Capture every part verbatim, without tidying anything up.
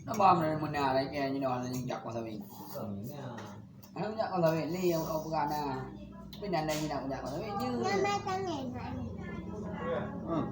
Nama mana mana lagi yang ni orang yang jak kau sawi. Anak jak kau sawi ni yang kau pegang dah. Tapi nak lagi nak jak kau sawi ni. Nama tangan. Hmm.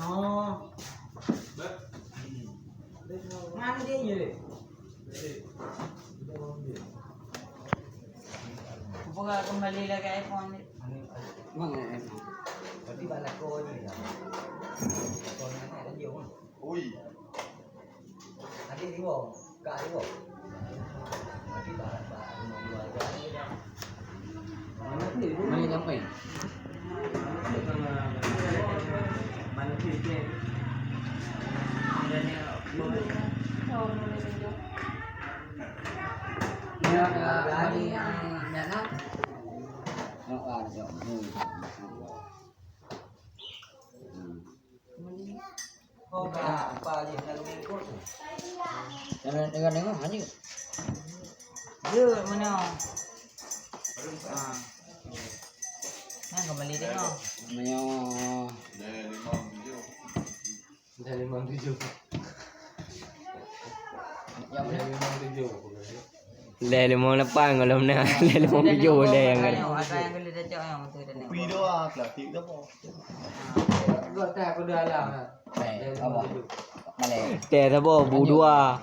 Oh. Mana dia ni? Buka kembali lagi iPhone ni. Mana iPhone? Berarti bak lakoe ni lah. Lakoe ni anak dia, kan? Ui. Adik dua, kak dua. Berarti bak, bak rumah dua aja. Mana sampai? Jangan dengar-dengar hanya. Dia mana? Ah. Nah, kembali tengok. Menyong. Dah lima tujuh. Dah lima tujuh. Dah lima lapan kalau menang. Dah lima tujuh dah yang kan. Asal yang kena cocok yang betul dan yang. Kopi doang, plastik tu apa? Gak tak aku dah alam lah. Eh, apa? Mana? Teh apa? Bu dua.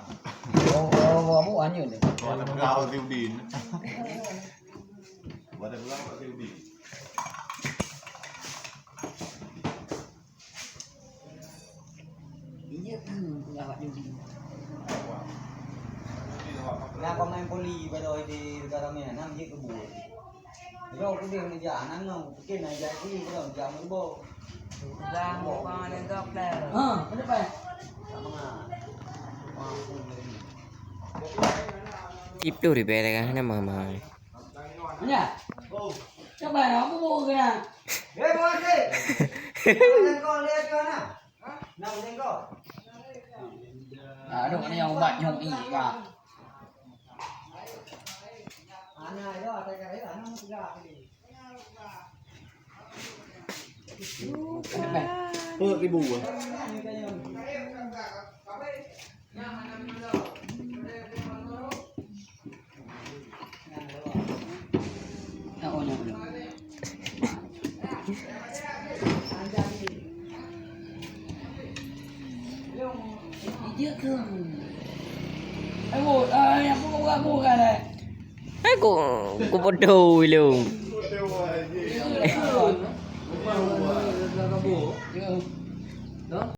Oh, oh, oh, bu hanya ni. Ada berapa Udin? Ada berapa Udin? Iya, hmm, awak judi. Nah, pemain voli pada di negara mana? Nam je kebun. Jauh ke dia nak jalan, nang, mungkin nak jalan voli, kalau jalan meubo. Lah, bukan ada gaplek. Ha, kenapa? Sama. Mampu lagi. Cip tu ribet kan, nama mahal. Nya. Coba nak apa buku kena? Eh, buat sih. Tengok lihat ke mana? Nak tengok. Aduh, ni yang ubat nyong ni ka. Ana itu ada kaya, ana tiga kali. Perut ribu. Aku, aku bodoh ilung.